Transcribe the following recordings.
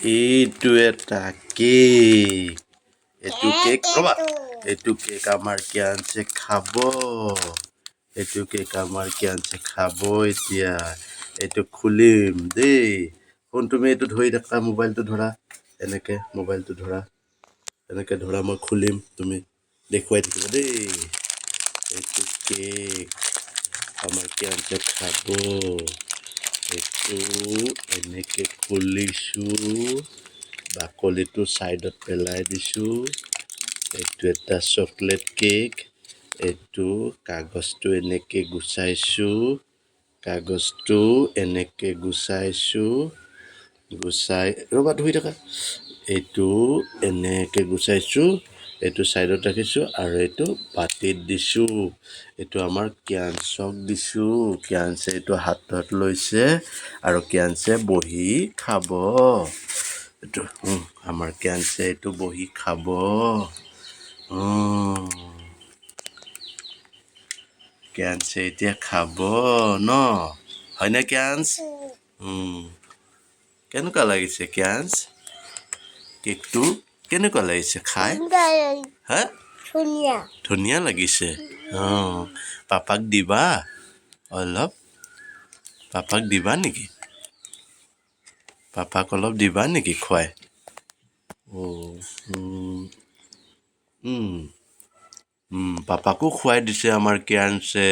এইটো এটা কেক। এইটো কেক, ৰ'বা, এইটো কেক আমাৰ কিয়ানছে খাব। এইটো কেক আমাৰ কিয়ানছে খাব। এতিয়া এইটো খুলিম দেই। শুন, তুমি এইটো ধৰি থাকা, মোবাইলটো ধৰা, এনেকে মোবাইলটো ধৰা, এনেকে ধৰা, মই খুলিম, তুমি দেখুৱাই থাকিবা দেই। এইটো কেক আমাৰ কিয়ানছে খাব। এইটো এনেকে খুলিছোঁ, বাকলিটো ছাইডত পেলাই দিছোঁ। এইটো এটা চকলেট কেক। এইটো কাগজটো এনেকে গুচাইছোঁ, কাগজটো এনেকে গুচাইছোঁ, গুচাই, ৰ'বা, ধৰি থাকা, এইটো এনেকে গুচাইছোঁ, এইটো ছাইডত ৰাখিছোঁ আৰু এইটো বাতিত দিছোঁ। এইটো আমাৰ কিয়ানচক দিছোঁ। কিয়ানছে এইটো হাতত লৈছে আৰু কিয়ানছে বহি খাব এইটো। আমাৰ কিয়ানছে এইটো বহি খাব। কিয়ানছে এতিয়া খাব ন, হয়নে কিয়ানছ? কেনেকুৱা লাগিছে কিয়ানছ কেকটো? কেনেকুৱা লাগিছে খাই? হা, ধুনীয়া। ধুনীয়া লাগিছে। অঁ, পাপাক দিবা অলপ? পাপাক দিবা নেকি? পাপাক অলপ দিবা নেকি খুৱাই? অ' পাপাকো খুৱাই দিছে আমাৰ কিয়ানছে।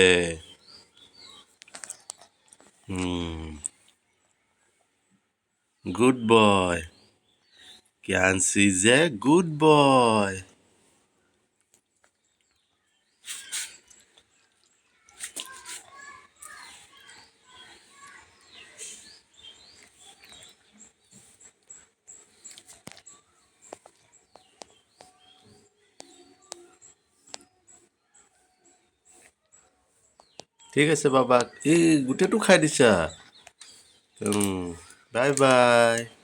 Good boy. Kiyansh is a good boy. ঠিক আছে বাবাক, এই গোটেইটো খাই দিছা। Bye bye.